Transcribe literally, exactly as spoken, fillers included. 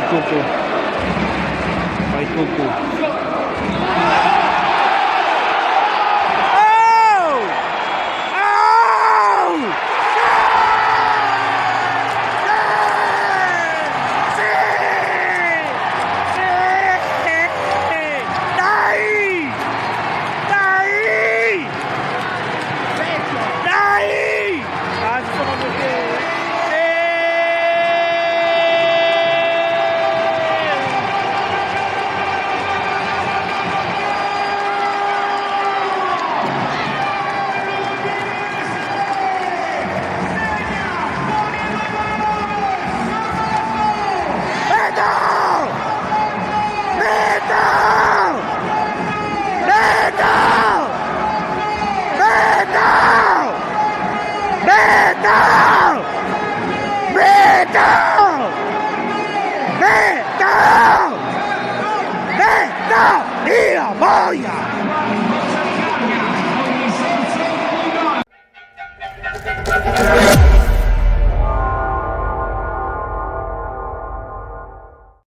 Tuku. Vai Tuku. Oh! Oh! Sì! Sì! Sì! Dai! Dai! Dai! Ah, si sono tutti. Eh! Beto! Beto! Beto! Beto! Beto! Beto! Beto! Beto! Dio boia!